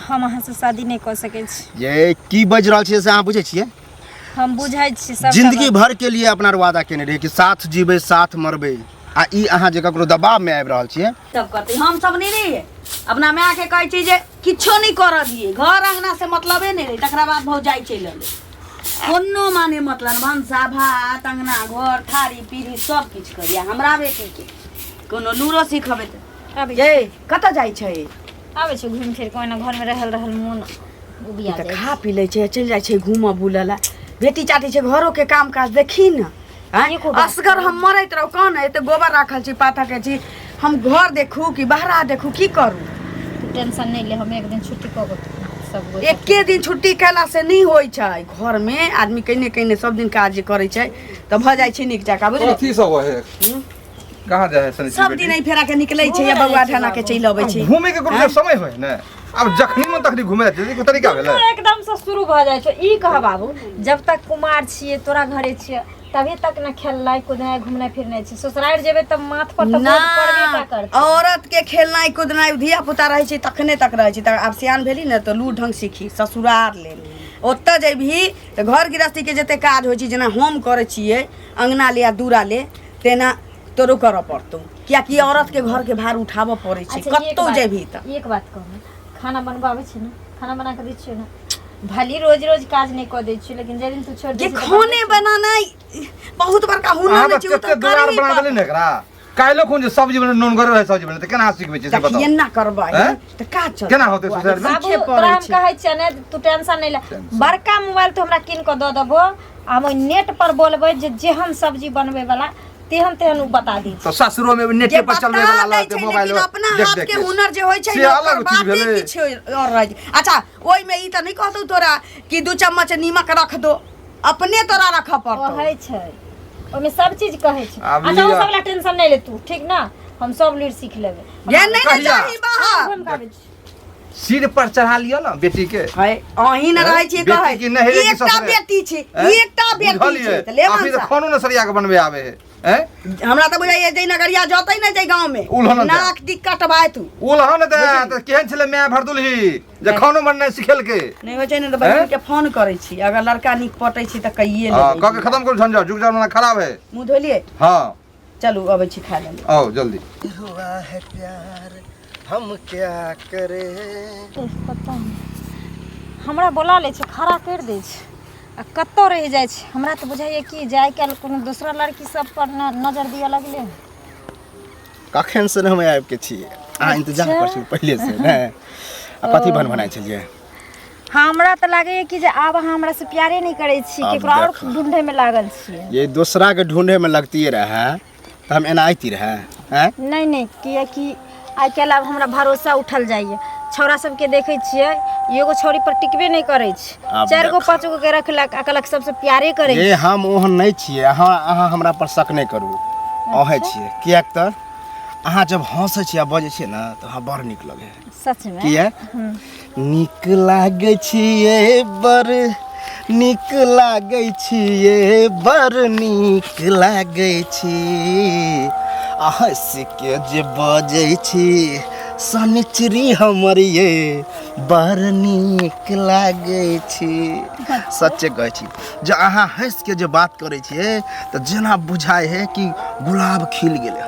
हम अहाँसँ शादी नहि कऽ सकै छी। ये की बाजि रहल छियै से अहाँ बुझै छियै? हम बुझै छी सब। जिंदगी भर के लिए अपना वादा केने रहियै कि साथ जीबै साथ मरबै, आ ई अहाँ जे ककरो दबाव में आबि रहल छियै। सब करतै, हम सब नहि रहियै। अपना मायके कहै छी जे किछो नहि करऽ दियै, घर अङ्गना से मतलबे नहि रहै। तकरा बाद भौजाइ चलि एलै, कोनो माने मतलब नहि, भनसा भात अङ्गना घर थारी पीढ़ी सब किछु करियै। हमरा बेटीके कोनो लूरो सिखबै तऽ आबै ये कतऽ जाइ छै? आबै छै घुमि फिर कऽ, ओहिना घरमे रहल रहल मोन उबिया तऽ जाइ खा पी लै छै, चलि जाइ छै घूमऽ बुलऽ लए। बेटी चाटी छै, घरोके काम काज देखी ने आँय? एको बात असगर हम मरैत रहू। कह ने, एते गोबर राखल छी, पाथर के छी, हम घर देखू कि बहरा देखू, की करू? तू टेंशन नहि ले, हम एक दिन छुट्टी कऽ कऽ सब गोटा। एके दिन छुट्टी कयला से नहि होइ छै। घरमे आदमी कने कने सब दिन काज जे करै छै तऽ भऽ जाइ छै नीक जकाँ, बुझलियै? कथी सब है? कहाँ जाइ है सनी? सब दिन एहि फेरा के निकलै छै या बौआ ढना के चलि अबै छै। घूमे के कोनो समय होइ ने, आब जखनी मन तखनी घूमे जाइ छै, तरीका भेलै। दुनू एकदम से शुरू भऽ जाइ छै। ई कह बाबू, जब तक कुमार छियै, तोरा घरे छियै, तभी तक न खेलनाइ कूदनाइ घूमनाइ फिरनाइ छै। ससुरारि जेबै तऽ माथ पर तऽ बोझ पड़बे टा करतै। औरत के खेलनाइ कूदनाइ धिया पुता रहै छै तखने तक रहै छै। तऽ आब सियान भेली ने तऽ लू ढंग सीखी ससुरार लेल। ओतऽ जेबही तऽ घर गृहस्थीके जते काज होइ छै, जेना हम करै छियै अङ्गना ले आ दूरा ले, तेना तोरो करऽ पड़तौ, कियाकि औरत के घर के भार उठाबऽ पड़ै छै। अच्छा, एक कतौ जेबही तऽ एक बात कहू, खाना बनबऽ आबै छै ने? खाना बना कऽ दै छियौ ने? भली रोज रोज काज नहि कऽ दै छियौ, लेकिन जाहि दिन तू छोड़ि जे दै छी तऽ खाने बनानाइ बहुत बड़का हुनर अहाँ नहि तऽ छै, ओ कते तऽ दुलार करहे बना देली पड़तौ। ने एकरा। काल्हिो खुन जे सब्जी बने, नूनगर रहै सब्जी बने, तऽ केना सिखबै छै से देखी बताउ। एना करबै हैं? तऽ काज चलतै। केना होतै ससुरारिमे? बाबू सीखे तोरा पड़ै हम छै। कहै छियै ने, तू टेंशन नहि ले। बड़का मोबाइल तू हमरा कीन कऽ दऽ देबो, आ हम ओहि नेट पर बोलबै जे जेहन सब्जी बनबै वाला तेहन तेहन ओ बता दी। तऽ ससुरो में नेटे जे पर चलबै बता वाला दै रहतै छै मोबाइल लेकिन अपना देख हाथ देख के के। हुनर जे होइ छै से ने, अलग ओकर चीज बाते भेलै। किछु और रहै छै। अच्छा, ओहिमे ई तऽ नहि कहतौ तोरा कि दू चम्मच नीमक रख दो, अपने तोरा रखऽ पड़तौ। कहै छै, ओहिमे सब चीज कहै छै। आब अच्छा, ओ लिअ। सब ला टेंशन नहि ले तू, ठीक ना? हम सब लुरि सीख लेबै। जे नहि ने कहिया? चाही बाहर। घुमि कऽ आबै छी। सिर पर चढ़ा लिअ ने बेटी के। है, अहीं ने रहै छी बेटी कहै की नैहरे की एकटा ससुरे? बेटी छै, हैं? एकटा बेटी बुझलियै? छै तऽ ले अभी तऽ मनसा। खानो ने सरिया के बनबे आबे है, हैं? हमरा तऽ बुझाइए जे नगरिया जतै ने जे गाँव में उलहन दे। नाक दिक कटबाय तू। उलहन दे तऽ केहन छलै माय भरदुलही जे खानो बननाइ सिखेलकै? नहि होइ छै ने तऽ बहिन के फोन करै छी, अगर लड़का नीक पटै छी तऽ कहिए हँ, लेबै। कऽ के खतम करू झंझट, जुग जमाना खराब है। मुँह धोलियै? हँ। चलू, अबै छी खाय लए। आउ जल्दी। हुआ है प्यार हम क्या करे। पता नहि हमरा बोला लै छै, खड़ा करि दै छै आ कतऽ रहि जाइ छै। हमरा तऽ बुझाइए कि जे आइ काल्हि कोनो दोसरा लड़की सब पर ने नजर दिअ लगलै। कखन से हम आबि के छी, अहाँ इंतजार कर छी पहिले से ने। आ कथी बन बनाइ छलियै? हमरा तऽ लागैए कि जे आब अहाँ हमरा से प्यारे नहि करै छी, आब केकरो आओर देखा। ढूंढैमे लागल छियै। ये दोसरा के ढूंढे में लगतिए रहे तऽ हम एना आइती रहे हैं? नहि नहि, किएकि आइ काल्हि आब हमरा भरोसा उठल जाइए। छौड़ा सबके देखै छियै, एगो छौड़ी पर टिकबे नहि करै छै, आब चारि गो देखा। पाँच गो के रखलक आ कहलक सबसे प्यारे करै ये छै। हम ओहन नहि छियै। अहाँ अहाँ हमरा पर शक नहि करू, अहें छियै। किएक तऽ अहाँ जब हँसै छियै आ बजै छियै ने तऽ अहाँ बड़ नीक लगै है। सच में? किया नीक लागै छियै, बड़ नीक लागै छियै, बड़ नीक लागै छी। आ हँसि के जे बजै छी शनिचरी हमर ये, बड़ नीक लागै छी। सच्चे कहै छी, जे अहाँ हँसि के जे बात करै छियै तऽ जेना बुझाइ है कि गुलाब खिल गेलै।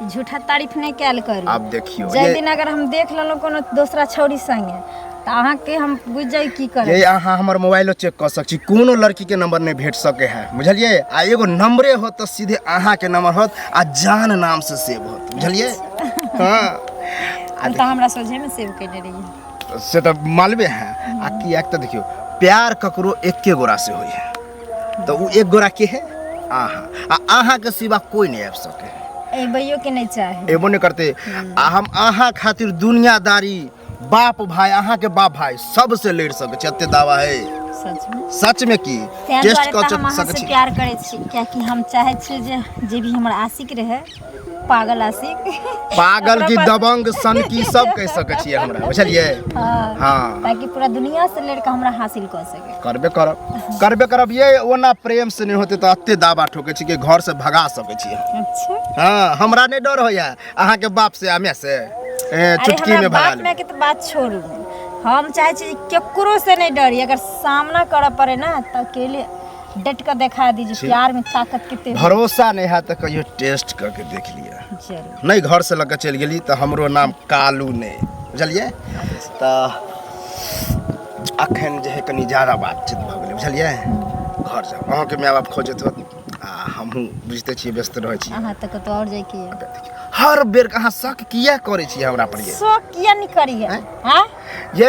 झूठा तारीफ नहि कयल करू। आब देखियौ, जाहि दिन अगर हम देख लेलहुँ कोनो दोसरा छौड़ी संगे तऽ अहाँके हम बुझि जाइ की करब। ये अहाँ हमर मोबाइलो चेक कऽ सकै छी, कोनो लड़कीके नंबर नहि भेट सकै है, बुझलियै? आ एगो नंबरे होत तऽ सीधे अहाँके नंबर होत आ जान नाम से सेव होत, बुझलियै? हँ। हम तऽ हमरा सोझेमे सेव केने रहियै। से तऽ मालूमे है। आ किएक तऽ देखियौ, प्यार ककरो एके गोरा से होइ है तऽ ओ एक गोरा के है अहाँ, आ अहाँके सिवा कोइ नहि आबि सकै है। एबैयो के नहि चाही। एबो नहि करते। आ हम अहाँ खातिर दुनियादारी, बाप भाई, अहाँ के बाप भाई सबसे लड़ सकै छी, एते दावा है। सच में? सच में की तें टेस्ट दुआरे कऽ तऽ हम अहाँ सकै से छी। प्यार करै छी, कियाकि हम चाहै छी जे जे भी हमर आशिक रहै, पागल आशिक, पागल ओकरा की पास- दबंग सन की सब कहि सकै छियै हमरा, बुझलियै? हाँ, हाँ। ताकि पूरा दुनिया से लड़के हमरा हासिल कऽ सके। करबे करब, करबे करब। ये ओना प्रेम से नहीं होते तऽ एते दावा ठोकै छी कि घर से भगा सकै छी। अच्छा। हाँ, हमरा नहीं डर होइया अहाँ के बाप से आ माय से। ए, अरे चुटकी हमरा में भगा बाप लेबै। माय के तऽ बात छोड़ू, हम चाहै छी केकरो से नहि डरी, अगर सामना करऽ पड़े ना तऽ अकेले डट कऽ देखा दी जे प्यार में ताकत कते होइ। भरोसा नहि हैत तऽ कहियो टेस्ट कऽ के देख लिअ। जरूर। नहि घरसँ लऽ कऽ चलि गेली तऽ हमरो नाम कालू नहि, बुझलियै? तऽ अखन जे है कनि ज्यादा बातचीत भऽ गेलै, बुझलियै? घर जाउ, अहाँके माय बाप खोजैत होत आ हमहूँ बुझिते छियै व्यस्त रहै छी। अहाँ तऽ कतौ आओर जाइके यऽ। हर बेर अहाँ शक किया करै छियै हमरा पर? ये शौक किया नहि करियै? आँय? ये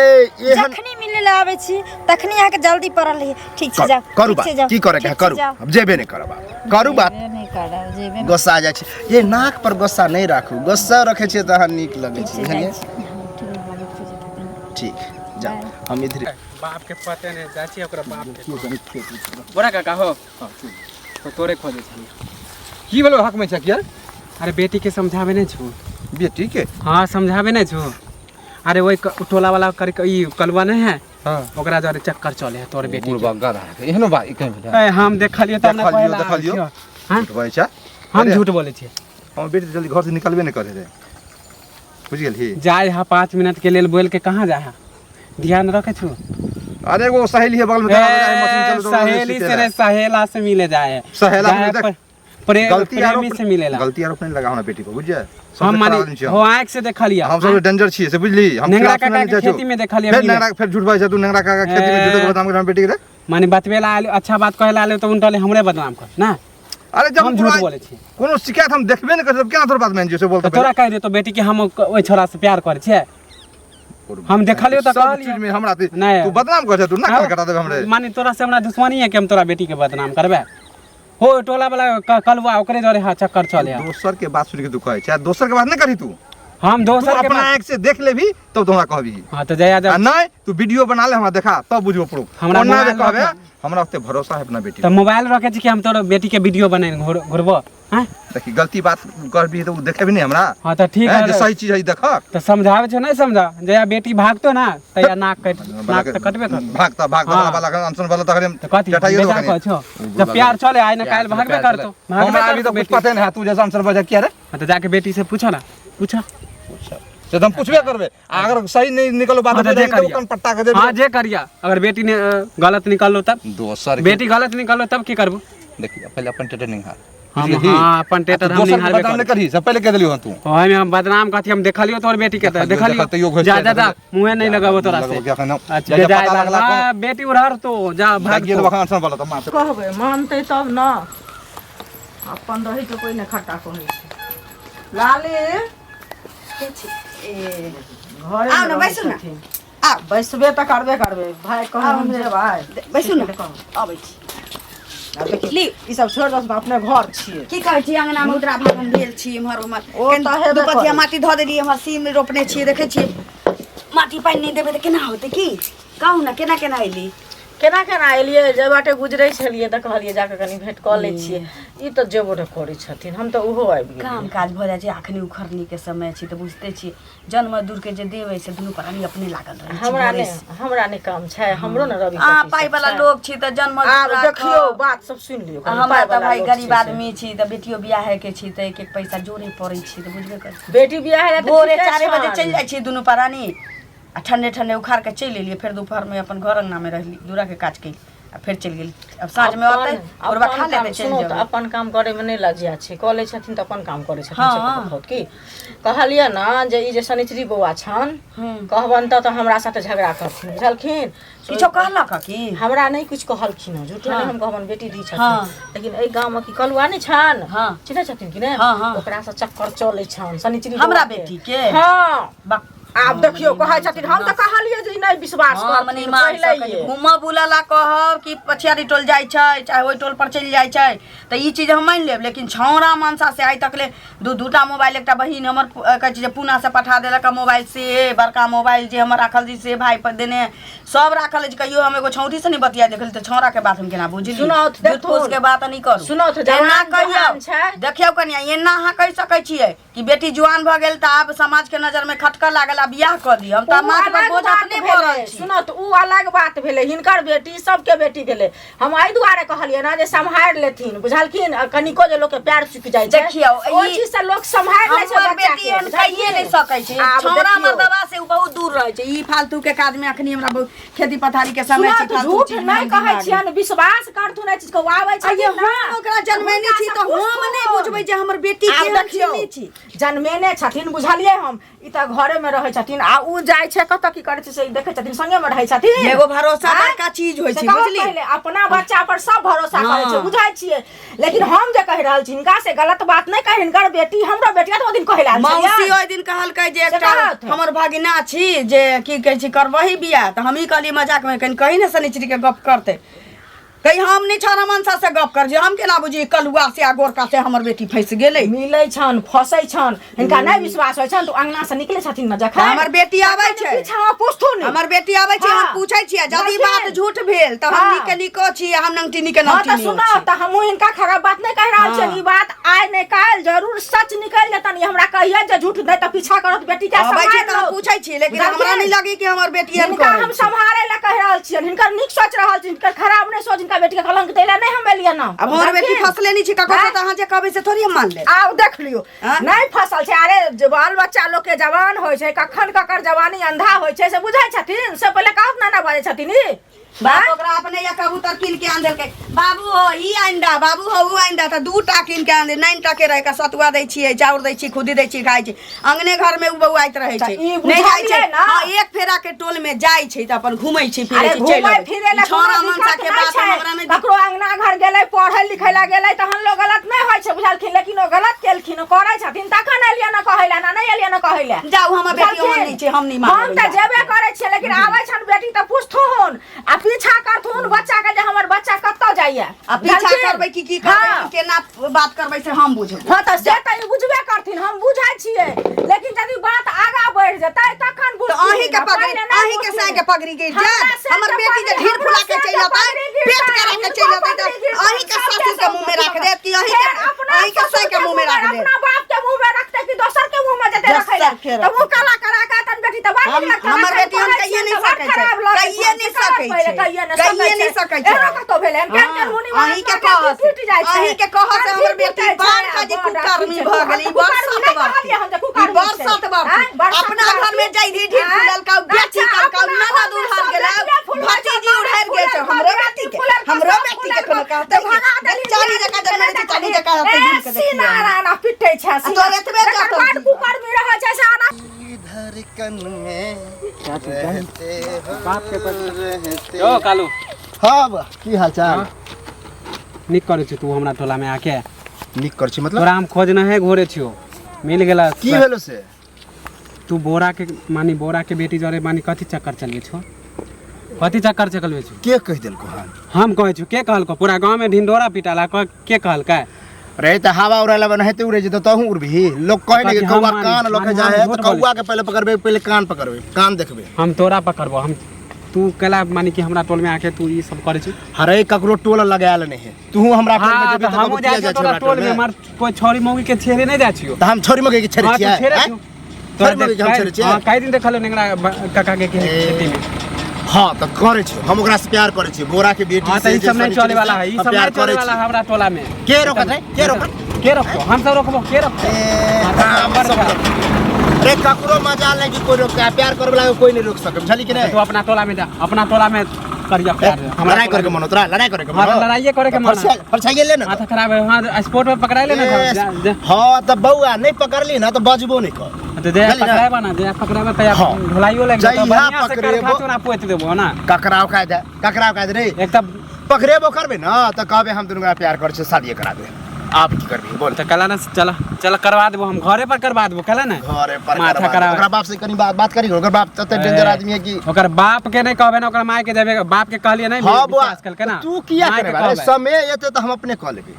एहन जखनी मिले ला आबै छी तखनी अहाँके जल्दी पड़ल रहियै। ठीक छै, जाउ। करू ठीक छै, बात जाउ। की करे के है, ठीक छै, करू। जाउ। हम जेबे नहि करब आब। करू बात। जेबे नहि करब, जेबे नहि। गोस्सा जाइ छै। ये नाक पर गोस्सा नहि राखू, गोस्सा रखै छियै तऽ अहाँ नीक लगै ठीक छै, छै, जाइ बुझलियै? छी। हँ, ठीक है, बाबू खोजैत हेथिन। ठीक, जाउ, हम इधरे बाप के पते नहीं जाइ छी ओकरा बाप के। बोरा काका हो तो तोरे खोजे छलियै। की भेलो हक में छै किया? अरे बेटी के समझावे नहीं छू। बेटी के? हाँ समझावे नहीं छू। अरे वही टोला वाला कर ई कलवा नहीं है, हाँ, ओकरा जरे चक्कर चले है तोर बेटी के। बुढ़बा गधा के एहनो बात कहीं भेलै? ए हम देखलियो त हमरा देखलियो, कहला देखलियो। छियो। हाँ? झूठ बजै छै। हम अरे, झूठ बोले छियै? हमर बेटी जल्दी घर से निकलबे नहि करे रे, बुझि गेलही? जाय है 5 मिनट के लेल बोल के कहाँ जाय है, ध्यान रखे छु। अरे एगो सहेली है बगल में, दादा बजा है, मशीन ए, चलो सहेली से रे, सहेला से मिले जाए है। सहेला जाए से देख, पर- प्रेम गलती प्रेमी आरोप से मिलेला। गलती आरोप नहीं लगा हमरा बेटी पर, बुझिए? हम मानी हो आँख से देखलिया। हम सब डेंजर छियै से बुझली। हम नेंगरा खिलाफ काका सुनै के नहि खेती में देखलिया फेर मिले। नेंगरा फेर झूठ बाजै छै तू। नेंगरा काका के खेती में ए। झूठ बदनाम कर हमरा बेटी के रे। माने बतबे ला आयल, अच्छा बात कहे ला आयल तऽ उनटले हमरे बदनाम कर ना। अरे जब हम झूठ बोले छियै? कोनो शिकायत हम देखबे नहि करै, केना तोर बात मान जियो से बोलता? तऽ तोरा कहि देतो बेटी के हम ओहि छोरा से प्यार करै छियै? हम देखलियो तऽ सब कहलियो। चीज में हमरा तू नहि। तू बदनाम कर छै, तू ना कटा देबे हमरे। माने तोरा से हमरा दुश्मनी है कि हम तोरा बेटी के बदनाम करबै? हो टोला वाला कलुआ ओकरे जरे हा चक्कर चले हा। दोसर के बात सुन के तू कहै छै, आ दोसर के बात नहि करही तू। हम तू दोसर के अपना बात आँख से देख लेबही तब तो हमरा कहबही। हाँ तऽ जया आ जब नहि तू वीडियो बना ले, हमरा देखा, तब बुझबो प्रूफ। हमरा ओना जे मोबाइल कहबे रखा। हमरा ओते भरोसा है अपना बेटी तऽ मोबाइल रखे छी कि हम तोरा बेटी के वीडियो बने घुरबो? हाँ देखी, गलती बात करबही तऽ ओ देखेबही नहि हमरा। हाँ तऽ ठीक हैं, है जे सही चीज है देखक। तऽ समझाबै छौ नहि समझा, जया बेटी भागतो ना तया नाक कट, नाक तऽ कटबे करतो। भागता भागता हाँ। वाला वाला अनशन वाला तखन तऽ कथी चटाइयो बेटा देबो कहै छौ जब प्यार चले आइ ना काल्हि भागबे करतो, भागबे हमरा अभी करतो तो कुछ बेटी। पते नहीं है, तू जैसा अनशन बजा किया रे? हाँ, तऽ जाके बेटी से पूछो ना, पूछो। से तो हम पूछबे करबे, आ अगर सही नहीं निकलो बात हाँ, तो जे तो करिया। कन पट्टा के दे। हाँ जे करिया, अगर बेटी ने गलत निकललो तब दोसर के बेटी गलत निकललो तब की करबो? देखिए पहले अपन टेटर निहार। हम हाँ अपन टेटर हम दोसर के निहारबे बदनाम नहीं करब। करही, सब पहले कह देलियो हन तू। ओहिमे हम बदनाम कथी, हम देखलियो तोर बेटी के तऽ देखलियो, देखलियो। तैयो घुसि जा के जा जा, देखलियो। मुँहे नहीं लगाबो तोरा लगबो से। कि अखन हम- अच्छा, जा, जा, जा, पता जा, लगला हाँ, बेटी उड़हर तो जा भाग भाग गेल तो। अखन अनशन वाला तऽ मार। कहबै मानतै तब ने, अपन रहै तऽ कोइ नहि खट्टा कहै छै। लाली ए घरे आउ ने, बैसू ने। आउ। बैसबे तऽ करबे करबै भाय, कहू हम जेबै। बैसू ने, अबै छी। आब देखियौ, ली। ई सब छोड़ि दस, अपने घर छियै। की कहै छी, अंगना मे उतरा भागन भेल छी एम्हर ओम्हर। ओ कनि तऽ हेबे दू पथिया करै। माटि धऽ देलियै, एम्हर सीम रोपने छियै, देखै छियै माटि पानि नहि देबै तऽ केना होतै? की कहू ने, केना केना एली? केना केना एलियै? जे बाटे गुजरै छलियै तऽ कहलियै जाकऽ कनि भेँट कऽ लै छियै। ई तऽ जेबो नहि करै छथिन, हम तऽ ओहो आबि गेलियै। काम काज भऽ जाइ छै, अखनी उखड़नी के समय छै तऽ बुझिते छियै, जन मजदूर के जे देबै से दुनू प्राणी अपने लागल रहै छै। हमरा भोरे नहि से। हमरा नहि काम छै, हमरो ने रवि अहाँ कथी पाइ सब वाला छै। लोग छी तऽ जन आब मजदूर देखियौ, बात सब सुनि लियौ आ कनि, हमरा पाइ तऽ वाला भाइ लोक गरीब छै से। आदमी छी तऽ बेटियो बियाहे के छी तऽ एक एक पैसा जोड़े पड़ै छै, तऽ बुझबे करै छी। बेटी बियाह हेतै तऽ भोरे ठीके 4 बजे छनि। चलि जाइ छियै दुनू प्राणी आ ठंडे ठंडे उखाड़ के चलि एलियै, फेर दोपहर में अपन घर अंगना में रहली, दूरा के काज केली आ फेर चलि गेली। अब साँझ में अतै अपन ओरबा खा अपन लेतै काम चलि सुनू तऽ जेबै। अपन काम करे में नहि लज्जा छै, कऽ लै छथिन तऽ अपन काम करै छथिन। हाँ। से देखौत की कहलियै ने जे ई जे शनिचरी बौआ छनि, कहबनि तऽ हमरा साथे झगड़ा करथिन, बुझलखिन? किछो कहलक की? हमरा नहि किछु कहलखिन हँ, झूठो नहि हम कहबनि, बेटी दी छथिन। हाँ। लेकिन एहि गाँव मे की कलुआ नहि छनि? हाँ। चिन्है छथिन कि नहि? हाँ, हाँ। ओकरा से चक्कर चलै छनि शनिचरी हमरा बौआ के। बेटी के? हाँ। बा- आब देखियौ, कहै छथिन, हम तऽ कहलियै जे ई नहि विश्वास हम नहि करथिन मान सकै छी। पहिलैये। घूमऽ बुलऽ ला कहब कि पछियारी टोल जाइ छै चाहे ओहि टोल पर चलि जाइ छै तऽ ई चीज हम मानि लेब, लेकिन छौड़ा मनसा से आइ तक ले दू दूटा मोबाइल, एकटा बहिन हमर कहै छै जे पूना से पठा देलक हँ मोबाइल, से बड़का मोबाइल जे हमर राखल छी से भाय पर देने सब राखल अछि। कहियो हम एगो छौड़ी से नहि बतिया देखली तऽ छौड़ा के बात हम केना बुझली? सुनौथ, झूठ देखथुन। फूस के बात नहि करू। सुनौथ, एना जवान कहियौ जवान छै। देखियौ कनिया, एना अहाँ कहि सकै छियै कि बेटी जुआन भऽ गेल तऽ आब समाज के नजर में खटकऽ लागल आ बियाह कऽ दिअ, हम तऽ ओ माथ पर अलग बोझ बात अपने भेलै। रहल छी। सुनो तऽ उ अलग बात भेलै, हिनकर बेटी सबके बेटी भेलै। हम एहि दुआरे कहलियै ने जे सम्हारि लेथिन, बुझलखिन? आ कनिको जे लोकके पैर चुकि जाइ छै, देखियौ, ओहि चीज से लोक सम्हारि लै छै हमर बच्चा बेटी के, एहन कहिए नहि सकै छै। आब छौड़ा देखियौ। मर्दबा से उ बहुत दूर रहै छै। ई फालतू के काज में अखनी हमरा बहुत खेती पथारी के समय सुनऽ छै, तऽ फालतू झूठ चीज में नहि हम कहै दिमाग छियनि, विश्वास करथुन एहि चीजके। ओ आबै आ ये छथिन ने, हम ओकरा जनमेने छी तऽ हम नहि बुझबै जे हमर बेटी आब केहन छी देखियौ, नहि छी। जनमेने छथिन, बुझलियै हम? ई तऽ घरे में रहै छथिन आ उ जाइ छै कतऽ की करै छै से ई देखै छथिन, संगे में रहै छथिन। एगो भरोसा आँय? बड़का चीज होइ से छै, कहू बुझली? पहिले अपना बच्चा पर सब भरोसा करै छै, हाँ। बुझै छियै? लेकिन हम जे कहि रहल छी हिनका से गलत बात नहि कहि, हिनकर बेटी हमरो बेटी तऽ ओहि दिन कहै लए आयल मौसी छलियै। ओहि दिन कहलकै जे से एकटा कहत। हमर भगिना छी जे की कहै छी करबही बियाह, तऽ हमही कहलियै मजाकमे, कनि कही ने शनिचरी के गप करतै। कही हम नहि छौड़ा मनसा से गप कर, जे हम केना बुझी कलुआ से आ गोरका से हमर बेटी फंसि गेलै। मिलै छनि, फसै छनि, हिनका नहि विश्वास होइ छनि तऽ अंगना से निकलै छथिन ने जखन हमर बेटी आबै तखन छै। पीछाँ पुछथुन। हमर बेटी आबै छै, हम हाँ। पूछै छियै, यदि बुझलखिन? बात झूठ भेल तऽ हम हाँ। नीके नीको छी, हम नंगटिनी के हाँ तऽ नंगटिनी सुनो छी। तऽ हमहूँ हिनका खराब बात नहि कहि रहल छियनि। हाँ। ई बात आइ नहि काल्हि जरूर सच निकलि जेतनि। ई हमरा कहिए जे झूठ नहि तऽ पीछा करत बेटी के। आबै छै सम्हारि तऽ हम लौ। पूछै छियै, लेकिन हमरा बुझलखिन? नहि लगे कि हमर बेटी एहन हिनका करै हम छै। सम्हारे लए कहि रहल छियनि, हिनकर नीक सोच रहल छी, हिनकर खराब नहि सोच। हिनका बेटी के कलंक दै लए नहि हम एलियै ना। आब हमर बेटी बुझलखिन? फसले नहि छै ककरो से, आँय? तऽ अहाँ जे कहबै से थोड़ी हम मान लेब। आब देख लियौ, आँय? नहि फसल छै। अरे जे बाल बच्चा लोक के जवान होइ छै, कखन ककर जवानी अंधा होइ छै से बुझै छथिन? से पहिले कहत ना, ना बाजै छथिन ई। बाप ओकरा अपने या कबूतर कीन के आन देलकै, बाबू हो ई अंडा, बाबू हो ऊ अंडा, तऽ 2 टा कीन के आन दे। 9 टा के रहै के सतुआ दै छियै, चाउर दै छियै, खुदी दै छियै, खाइ छै। अंगने घर में उ बौआइत रहै छै, तऽ ई नहि जाइ छै। बुझलियै ने? हँ, एक फेरा के टोल में जाइ छै तऽ अपन घूमै छै फिरै अरे छै, चलि घूमै अबै। फिरै लए छौड़ा कोनो मनसा दिक्कत के नहि बात छै। हमरा नहि। ककरो अंगना घर गेलै, पढ़ै लिखै लए गेलै, तहन लोग गलत नहि होइ छै, बुझलखिन? लेकिन ओ गलत केलखिन, ओ करै छथिन तखन एलियै ने कहै लए, ना नहि एलियै ने कहै लए। जाउ, हमर बेटी ओहन बुझलखिन? नहि छै, हम नहि हम मानबै तऽ बात। जेबे करै छियै, लेकिन आबै छनि बेटी तऽ पुछथुन आ पीछा करथुन बच्चा के जे हमर बच्चा कतऽ जाइया। आ पीछा बुझलखिन? करबै कि की करबै, हाँ। हम केना बात करबै से हम बुझबै। हँ तऽ से तऽ ई बुझबे करथिन, हम बुझै छियै, लेकिन यदि बात आगाँ बढ़ि जेतै तखन तऽ बुझथिन। अहीं के आ पगड़ी पहिले नहि अहीं के बुझथिन। साय के पगड़ी गिर हमरा जायत। साय हमर के बेटी जे पगड़ी- ढीर फुला के हमरा चलि साय के अतै, पगड़ी गिर पेट जायत, करा के हुनको चलि अतै तऽ पगड़ी गिर जायत, अहीं के सबके ससुर के मुंह में सब राख देत कि अहीं के फेर अपना अहीं के साय के ससुर मुंह में राख देत? अपना बाप के मुंह में रखते कि दोसर के मुंह में जेते रखै दोसर लए? के तऽ मुंह काला करा के तन बेटी तऽ बड़ हम नीक लगतै। हमर रखै बेटी हम पढ़ै कहिए छियै नहि तऽ बड़ सकै छै, खराब लगै कहिए छै। नहि से सकै पहिले छै, कहिए नहि कहिए सकै नहि छै। सकै छै। एहनो कतौ भेलै हन? केहन केहन मुनि अहीं के महात्मा के कहऽ टूटि जाइ छै। अहीं के कहऽ से हमर टूटि बेटी जाइ छै, बार खजी बड़ कुकर्मी अथी भऽ छै। गेलै। ई बड़ कुकर्मी सत नहि बात कहलियै हम जे ई कुकर्मी बड़ छै। सत बात। आँय, बड़ सत अपना बात। घर में जाइ ढीर आँय, फुललका, बेटी अच्छा, करका, अपना ननद घरमे उड़हर सब गेलै, बेटिये फुलल भतीजी छै, उड़हर गेल छै। फुलल हमरो छै, बेटी के फुलल छै, हमरो सब बेटी के फुलल कोनो छै। कहतै तऽ भगा देली चाली जकाँ जनमे छै, चाली जकाँ रहतै, ए, घुरि के सीना देखियै। राना पिटै छै, आ सीना। तोर एतबे जकर जतन बड़ छी। कुकर्मी रहै छै से आना धड़कन में रहते हो, बाप के रहते। यो कालू। हाँ बा, की हाल चाल? नीक करै छी तू हमरा टोला में आके। नीक कर छी मतलब? तोरा हम खोज नहीं घोरे छियो, मिल गेला। की भेलो से? तू बोरा के मानी बोरा के बेटी जरे मानी कथी चक्कर चलबे छो? कथी चक्कर चलबे छो? के कहि देलको हन? हम कहै छु, के कहलको? पूरा गांव में ढिंढोरा पिटाला, के कहलकै? रे त हवा उड़ाला बनाते उड़े जेतो तहु उड़बही। लोग कहे ने कि कथी हम कौआ मानी- कान लके मानी जाए हम है झूठ त कौआ के पहले पकड़बे, पहले कान पकड़बे, कान देखबे। हम तोरा पकड़बो। हम तू केला मानी कि हमरा टोल में आके तू ई सब करै छी? हरे ककरो टोल लगायल नहीं है, तू हमरा टोल में हाँ जेबी तऽ तऽ हमहूँ कबो जाइ किया छियौ जाइ तोरा छै टोल में, मार कोई छोरी मौगी के छेड़े नहीं जाइ छियौ। तऽ हम छोरी मौगी के छेड़े हाँ, तू छियै? छेड़े आँय? छियौ। तोरा छोरी मौगी के हम देख- छेड़े छियै? हाँ, कई दिन देखल नेंगरा काका के खेती में। हाँ तऽ करै छी, हम ओकरा से प्यार करै छी, बोरा के बेटी हाँ से तऽ ई जे सब नहीं सनी चले वाला है, ई हम सब प्यार नहीं चले करै वाला छी। है हमरा टोला में। के रोकत रे? के रोकत? के रोकतो? हम सब रोकबो, के रोकतो? ए, हाँ, तऽ हम बड़ सब खराब। रोकब। रे ककरो मजाल नहीं कि कोई रोकते है, प्यार करे वाला के कोई नहीं रोक सके, बुझली कि नहीं? तू अपना टोला में जा, अपना टोला में करिया प्यार। हमरा लड़ाई टोला करे के में- मन हो तोरा? लड़ाई करे के मन हाँ, हो? तऽ लड़ाइए करे के तऽ मन फरछा- फरछाइए ले ना। माथा खराब है। हाँ, स्पोर्ट में पकड़ाई ले ना। ए, जा, जा। हाँ तऽ बौआ नहीं पकड़ली ना तऽ बजबो नहीं कर। तो जे बुझली ना? पकड़ाबा ना, जे पकड़ाबा तैयार हाँ। ढोलाइयो लागि जेतौ, जहिया बढ़ियां से पकड़ेबो- करखा चूना पोति देबो ना। ककराव खाय दे, ककराव खाय दे रे। एक तऽ पकड़ेबो करबे ना तऽ कहबे हम दुनू गोरा प्यार करै छियै, शादिये करा दे। आप की करबी बोल? तऽ कला ना, चल चल करवा देबो, हम घरे पर करवा देबो कला ना। घरे पर माथा करवा दे। खराब। ओकरा बाप से कनी बात बात करी, ओकर बाप तते डेंजर आदमी है कि ओकर बाप के नहीं कहबे ना, ओकर माय के देबे। बाप के कहलिए नहीं हाँ बौआ, विश्वास कलकै ना। तू किया माय के करबे? अरे कहबै। समय एते तऽ हम अपने कऽ लेबै,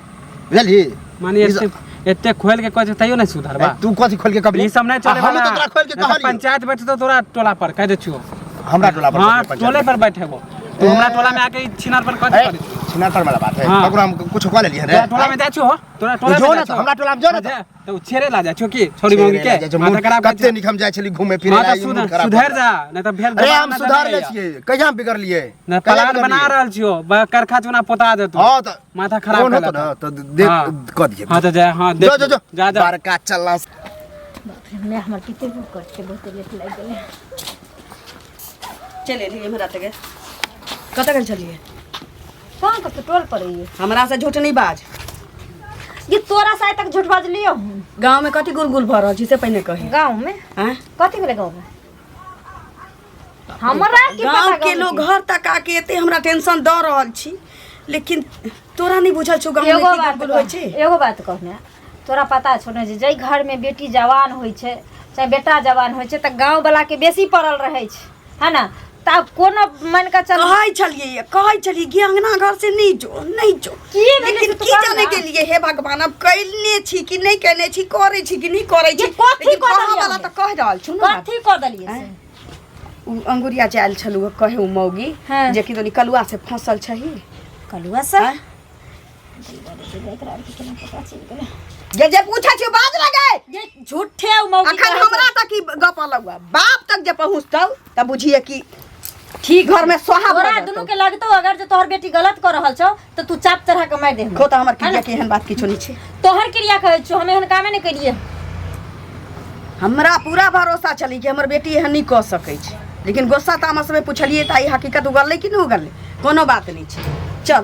बुझलही? मानी एते एते खोल के कहै छै तैयो नहीं सुधरबा। ए, तू कथी खोल के कहबी? ई सब नहीं चले हम वाला। तऽ तोरा खोल के नहीं तऽ कहलियौ। पंचायत बैठतो तोरा टोला पर, कह दे छियो। हमरा टोला पर हाँ बैठतै पंचायत? टोले पर बैठेबो। तू हमरा टोला में आके ई छिनार पर कथी ए, करै छी? छिनार वाला बात है। हाँ। ककरो हम कुछ कह लेलियै रे। तोरा टोला में जाइ छौ हो? तोरा टोला में जो जाइ ना छौ? हमरा टोला में जो ना। जा, तऽ उ छेड़े ला जाइ छौ की छोरी मौगी के माथा खराब करै कते छौ। नीक हम जाइ छली घूमे फिरे हाँ ला, तऽ ई मूड खराब सुधर भऽ जा नहीं तऽ फेर गेल। अरे दोबारा हम नजर सुधार नहि ले आइए। छियै, कहिया हम बिगड़लियै? नहीं कहिया प्लान बना बिगड़लियै? रहल छियो, करखा चूना पोता देतौ। हाँ तऽ माथा खराब फोन कर होतो ना तऽ देख हाँ। कऽ दियै। हाँ तऽ जा, हाँ देख जो जो जो जा जा। बड़का चलना। बाप रे, मैं हमर पिते करते बहुते लेट लागि गेलै। चलि एलियै इम्हर आते कतऽ गेल छलियै? कहाँ कतऽ टोल पर रहियै। हमरा से झूठ नहीं बाज। ये तोरा से आइ तक झूठ बाजलियो हूँ? गाँव में कथी गुलगुल भऽ रहल छै से पहिने कही। गाँव में आँय? कथी भेलै गाँव में? हमरा की पता? गाँव के गाँव लोग घर तक आके एते हमरा टेंशन दऽ रहल छी, लेकिन तोरा नहीं बुझल छौ गाँव में एगो की बात गुलगुल होइ छै? एगो बात कहने, तोरा पता छौ ने जे जाहि घर में बेटी जवान होइ छै चाहे बेटा जवान होइ छै तऽ गाँव वाला के बेसी पड़ल रहै छै, है ना? तऽ आब कोनो मान के चल कहै छलियै, कहै छलियै कि अंगना घर से नहीं जो, नहीं जो। की भेलै लेकिन से तू की कह जाने ना। के लिए हे भगवान, अब कैलने छी कि नहीं कैने छी, करै छी कि नहीं करै छी। ये कथी लेकिन कऽ कहऽ देलियै वाला हमे? तऽ कहि रहल छौ ना। कथी कऽ देलियै से? उ अंगुरिया जे आयल छलू कहे उ मौगी हाँ। जे कि तनी कलुआ से फंसल छही। कलुआ से? आँय? जे जे पूछै छियौ बाज लगे। ये झूठे उ मौगी अखन कहै हमरा तक ई गप अलग हुआ, बाप तक जे पहुँचतौ तऽ बुझिए कि ठीक घर में सोहा भऽ तोरा जेतौ। दुनू के लगतौ अगर जे तोहर बेटी गलत कर रहल छौ तऽ तू चाप चढ़ा के मारि दे खो तऽ हमर क्रिया के एहन बात किछो नहि छै। तोहर क्रिया कहै छियौ, हम एहन कामे नहि केलियै। हमरा पूरा भरोसा छलै कि हमर बेटी एहन नहि कऽ सकै छै, लेकिन गुस्सा तामस में पुछलियै तऽ ई हकीकत उगललै कि नहि उगललै? कोनो बात नहि छै, चल।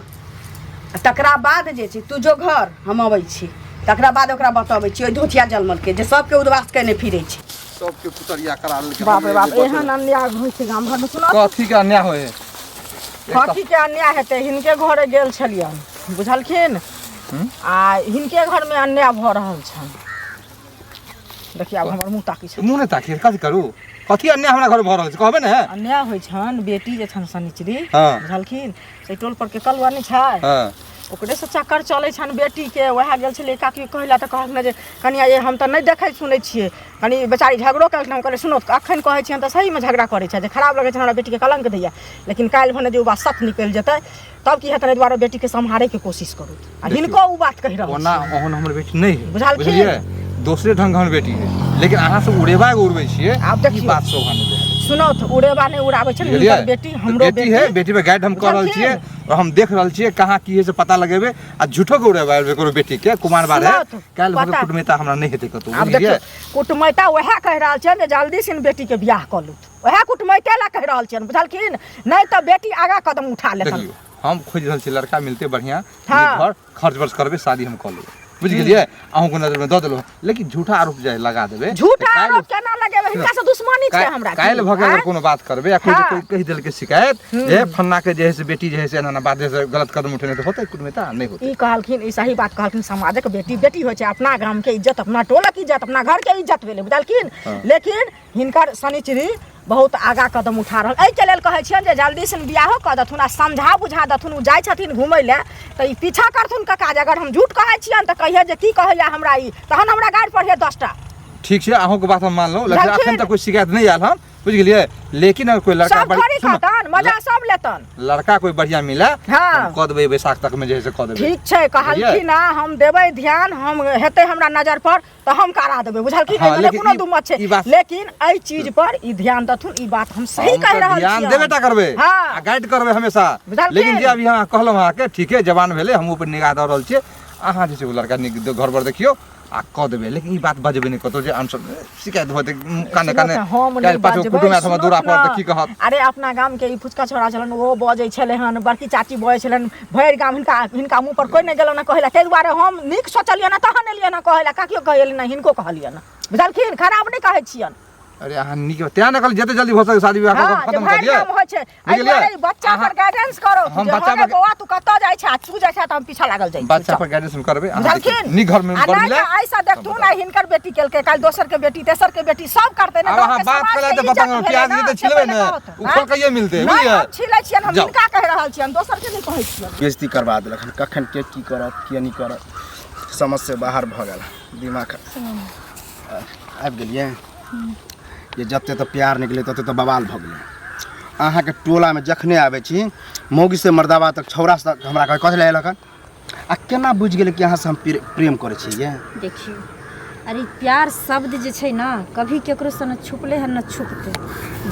आ तकरा बाद जे छै तू जो घर, हम अबै छी, तकरा बाद ओकरा बतबै छी ओहि धोतिया जलमल के जे सबके उद्वास केने फिरै छै। सबके पुतरिया करा लेलकै। बाप रे बाप, एहन अन्याय होइ छै गाम घरमे? सुनऽ। कथी के अन्याय होय है? कथी के अन्याय हेतै? हिनके घरे गेल छलियनि, बुझलखिन, आ हिनके घरमे अन्याय भऽ रहल छनि। देखिए आब हमर मुँह ताकै छै। मुँह नहि ताकी, कथी करू? कथी अन्याय हमरा घर भऽ रहल छै, कहबै ने? अन्याय होइ छनि, बेटी जे छनि शनिचरी, हाँ। बुझलखिन, से टोल पर के कलुआ नहि छै, हाँ। ओकरे से चक्कर चलै छनि बेटीके। वएह गेल छलै काकी कहै लए तऽ कहलखिन जे कनिया ये हम तऽ नहि देखै सुनै छियै। कनि बेचारी झगड़ो केलखिन। हम कहलियै सुनो, अखन कहै छियनि तऽ सहीमे झगड़ा करै छै जे खराब लगै छै, हमरा बेटीके कलङ्क दैया, लेकिन काल्हि भने जे ओ बात सच निकलि जेतै तब की हेतै? एहि दुआरे बेटीके सम्हारैके कोशिश करू। आ हिनको ओ बात कहि रहल ओना छियनि। ओहन हमर बेटी नहि है, बुझलखिन? बुझलियै? दोसरे ढंग हमर बेटी है, लेकिन अहाँ सब उड़ेबा एगो उड़बै छियै। आब ई देखियौ। बात शोभा नहि दे रहल। सुनौ तऽ उड़ेबा नहि उड़ाबै छै बुझलियै? हिनकर बेटी, हमरो बेटी है, बेटी पे गाइड हम कऽ रहल बुझलखिन? छियै और हम देख रहल छियै कहाँ की है से पता लगेबै। आ झूठो के उड़ेबा ककरो बेटी के कुमार बार है, सुनौ तऽ, काल्हि भऽ पता- कुटमैता हमरा नहि हेतै कतौ, आब बुझलियै? देखियौ, कुटमैता वएह कहि रहल छनि जे जल्दी से बेटीके बियाह कऽ लू, वएह कुटमैते लए कहि रहल छियनि, बुझलखिन? नहि तऽ बेटी आगाँ कदम उठा लेतनि। देखियौ, हम खोजि रहल छी लड़का मिलते बढ़िया, हाँ। नीक घर, खर्च वर्च करबै, शादी हम कऽ लेबै, बुझि गेलियै? अहूँके नजरमे दऽ देलहुँ, लेकिन झूठा आरोप जे लगा देबै। झूठा तऽ आरोप केना लगेबै? हिनका से दुश्मनी छै हमरा। काल्हि भऽ के अगर आँय? कोनो बात करबै आ कोइ हाँ। कोइ कहि देलकै शिकायत जे फन्ना के जे है से बेटी जे है से एना एना बात जे है से गलत कदम उठेने, तऽ होतै कुटमैता? नहि होतै। ई कहलखिन, ई सही बात कहलखिन। समाजक बेटी बेटी होइ छै, अपना गामके इज्जत, अपना टोलक इज्जत, अपना घरके इज्जत भेलै, बुझलखिन? हाँ। लेकिन हिनकर शनिचरी बहुत आगाँ कदम उठा रहल, एहिके लेल कहै छियनि जे जल्दी से बियाहो कऽ देथुन आ समझा बुझा देथुन। ओ जाइ छथिन घुमै लए तऽ ई पीछा करथुन कका, जे अगर हम झूठ कहै छियनि तऽ कहियै जे की कहैया हमरा ई, तहन हमरा गारि पढ़ियै 10टा। ठीक छै, अहूँके बात हम मानलहुँ, लेकिन बुझलखिन? अखन तक कोइ शिकायत नहि आयल हन, बुझि गेलियै? लेकिन अगर कोइ लड़का सब थोड़ी सुनू, कहतन, मजा सब लेतन। लड़का कोइ बढ़िया मिले, हाँ। हम कऽ देबै, बैसाख तक में जे है से कऽ देबै। ठीक छै, कहलखिन आ हम देबै ध्यान, हम हेतै हमरा नजर पर तऽ हम करा देबै, बुझलखिन? हाँ, एहिमे लेकिन कोनो ई- दू मत छै, ई बात- लेकिन एहि चीज पर ई ध्यान देथुन, ई बात हम सही हम कहि तऽ रहल ध्यान छियनि। देबे टा करबै हाँ। आ गाइड करबै हमेशा। बुझलखिन? लेकिन जे अभी अहाँ कहलहुँ अहाँके ठीके जवान भेलै, हम ऊपर निगाह दऽ रहल छियै। अहाँ जे छै ओ लड़का नीक घर पर देखियौ आ कऽ देबै, लेकिन ई बात बजबै नहि कतौ जे आन सब शिकायत भऽ जेतै काने काने। सुनत, हम नहि काल्हि पाछू बजबै, कुटुम्ब आयत हमरा सुनत दूरा पर तऽ ने। की कहत? अरे अपना गाम के ई फुचका छोड़ा छलन, ओहो बजै छलै हन, बड़की चाची बजै छलन, भरि गाम हिनका हिनका मुँह पर कोइ नहि गेलन कहै लए। ताहि दुआरे हम नीक सोचलियनि हँ तहन एलियनि हँ कहै लए। काकियो कहलियनि हँ, हिनको कहलियनि हँ, बुझलखिन? खराब नहि कहै छियनि। अरे अहाँ नीक तें ने कहली जते जल्दी भऽ सके शादी विवाह कऽ हाँ, कऽ जे खत्म कऽ भरि दिअ। गाम होइ छै। एहि बुझलियै? दुआरे ई बच्चा पर अहाँ- गाइडेंस करो हम जे बच्चा हँ गे पर- बौआ, तू कतऽ जाइ छै आ तू जाइ छै तऽ हम पीछा लागल जाइ छी। बच्चा पर गाइडेंस हम करबै, अहाँ देखियौ। बुझलखिन? नीक घर में आ बड़ नहि मिले तऽ एहिसँ देखथुन, आइ हिनकर बेटी केलकै, काल्हि दोसर के बेटी, तेसर के बेटी, सब करतै ने। आब गाँवके अहाँ बात समाजके करै तऽ इज्जत बताउ, भेलै प्याज ने, के तऽ से छिलबै पहिले ने, कहत। उखड़ कहिये मिलतै, नहि, बुझलियै? हम छिलै छियनि, हम जाउ। हिनका कहि रहल छियनि, दोसर के नहि कहै छियनि। बेइज्जती करबा देलक हन। कखन के की करत के नहि करत, समझ से बाहर भऽ गेल दिमाग। आबि गेलियै। ये जते तऽ प्यार निकले तते तऽ बवाल भऽ गेलै। अहाँके टोलामे जखने आबै छी मौगी से मर्दाबा तक छौड़ा तक हमरा कहै कथी लए अयलक हन आ केना बुझि गेलै कि अहाँसँ हम प्रेम करै छी ये? देखियौ, अरे प्यार शब्द जे छै ने कभी केकरोसँ ने छुपलै हन ने छुपतै।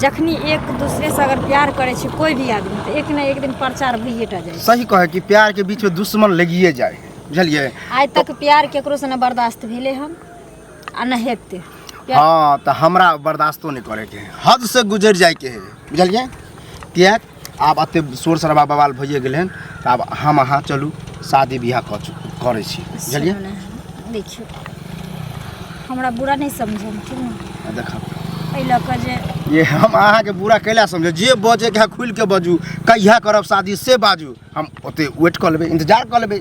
जखनी एक दूसरेसँ अगर प्यार करै छै कोइ भी आदमी तऽ एक ने एक दिन प्रचार भइए टा जाइ छै। सही कहै कि प्यारके बीचमे दुश्मन लगिए जाइ है, बुझलियै? आइ तक प्यार केकरोसँ ने बर्दाश्त भेलै हन आ ने हेतै। हँ, तऽ हमरा बर्दाश्तो नहि करैके है, हदसँ गुजरि जाइके है, बुझलियै? किएक आब एते शोर शराबा बवाल भइए गेलै हन, तऽ आब हम अहाँ चलू शादी बियाह कऽ करै छी, बुझलियै? सुनू ने, देखियौ हमरा बुरा नहि समझब, ठीक ने? देखब एहि लऽ कऽ जे ये हम अहाँके बुरा कैला समझो, जे बजैके है खुलि के बजू, कहिया करब शादी से बाजू, हम ओते वेट कऽ लेबै, इंतजार कऽ लेबै।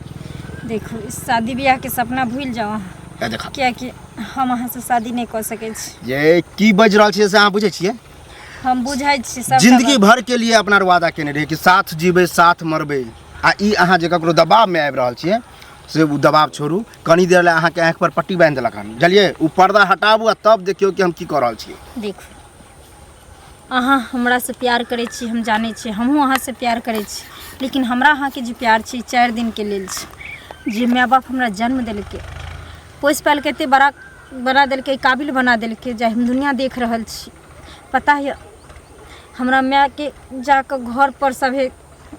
देखू, ई शादी बियाहके सपना भूलि जाउ अहाँ, ए देखा, किएकि हम अहाँसँ शादी नहि कऽ सकै छी। ये की बाजि रहल छियै से अहाँ बुझै छियै? हम बुझै छी सब। जिंदगी भर के लिए अपना वादा केने रहियै कि साथ जीबै साथ मरबै, आ ई अहाँ जे ककरो दबावमे आबि रहल छियै से ओ दबाव छोड़ू। कनी देर लए अहाँके आँखि पर पट्टी बान्हि देलक हन, बुझलियै? ओ पर्दा हटाबू आ तब देखियौ कि हम की कऽ रहल छियै। देखू, अहाँ हमरासँ प्यार करै छी हम जानै छी, हमहूँ अहाँसँ प्यार करै छी, लेकिन हमरा अहाँके जे प्यार छै 4 दिनके लेल छै। जे माय बाप हमरा जन्म देलकै, पोसि पालि कऽ एते बड़ा बना देलकै, काबिल बना देलकै, जे हम दुनिआँ देख रहल छी। पता यऽ हमरा मायके जाकऽ घरपर सभे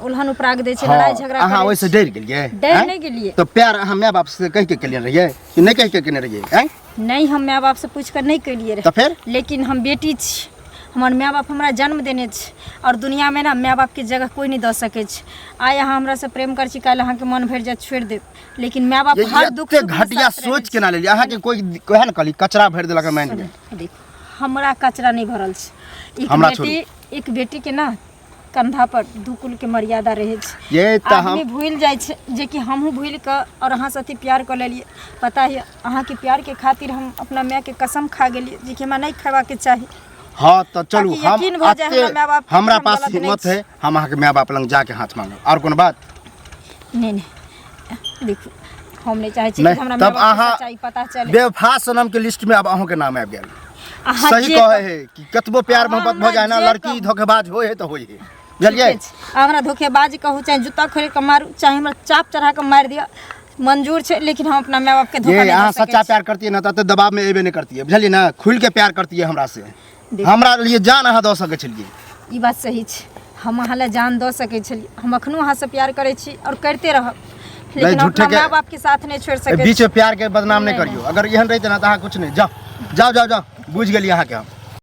उल्हन उपराग दै छै, लड़ाई झगड़ा अहाँ करै ओहिसँ छै। डरि गेलियै? डरि आँय? नहि गेलियै। तऽ प्यार अहाँ माय बाप से कहि के केलियै रहियै कि नहि कहि के केने रहियै? आँय? नहि, हम माय बापसँ पूछि कऽ नहि केलियै रहए। तऽ फेर? लेकिन हम बेटी छी, हमर माय बाप हमरा जन्म देने छै आओर दुनिआँमे ने माय बापके जगह कोइ नहि दऽ सकै छै। आइ अहाँ हमरासँ प्रेम करै छी, काल्हि अहाँके मन भरि जायत छोड़ि देब, लेकिन माय बाप ये हर दुख एते सुखमे घटिया साथ रहै सोच छै। केना लेलियै? अहाँके कोइ कहे ने कहली कचरा भरि देलक माइंड मे। देखू, हमरा कचरा नहि भरल छै। एक हमरा बेटी, एक बेटी के ना कंधा पर दू कुल के मर्यादा रहै छै। ये तऽ हम आदमी भूलि जाइ छै, जेकि हमहूँ भूलि कऽ आओर अहाँ साथे प्यार कऽ लेलियै। पता यऽ, अहाँके प्यारके खातिर हम अपना मायके कसम खा गेलियै, जेकि हमरा नहि खेबाके चाही। हाँ तऽ चलू, ताकि हम यकीन भऽ जाय एते हमरा माय-बाप के हमरा हम पास गलत नहि हिम्मत छी। है, हम अहाँके माय बाप लग जाके हाथ मांगब। आओर कोनो बात? नहि नहि, देखू हम नहि चाहै छी कि नहि हमरा तब माय-बापके अहाँ सच्चाई पता चले। बेवफा सनम के लिस्ट में अब अहूँ के नाम आबि गेल। अहाँ सही जे कहे है कि कतबो प्यार अहाँ मोहब्बत भऽ हमरा जाए ना, जे लड़की कहू। धोखेबाज होय है तऽ होय है, बुझलियै? ठीके छै। अहाँ हमरा धोखेबाज कहू, चाहे जूता खोलि कऽ मारू, चाहे हमरा चाप चढ़ा कऽ मारि दिअ, मंजूर छै, लेकिन हम अपना माय बापके धोखा ये नहि दऽ अहाँ सकै सच्चा छी। प्यार करतियै ना तऽ एते दबाव में एबे नहि करतियै, बुझलियै ना? खुलि के प्यार करतियै हमरा से, देखू। हमरा लिए जान अहाँ दऽ सकै छलियै। ई बात सही छै, हम अहाँ लए जान दऽ सकै छलियै। हम एखनो अहाँसँ प्यार करै छी आओर करिते रहब, लेकिन हम झूठे अपना के- माय बापके साथ नहि छोड़ि एहि सकै बीच में प्यार के बदनाम नहीं नहीं, करियो। अगर एहन रहिते ना तऽ अहाँ कुछ नहीं। जाओ जाओ जाओ जाओ, बुझि गेलियै अहाँके हम।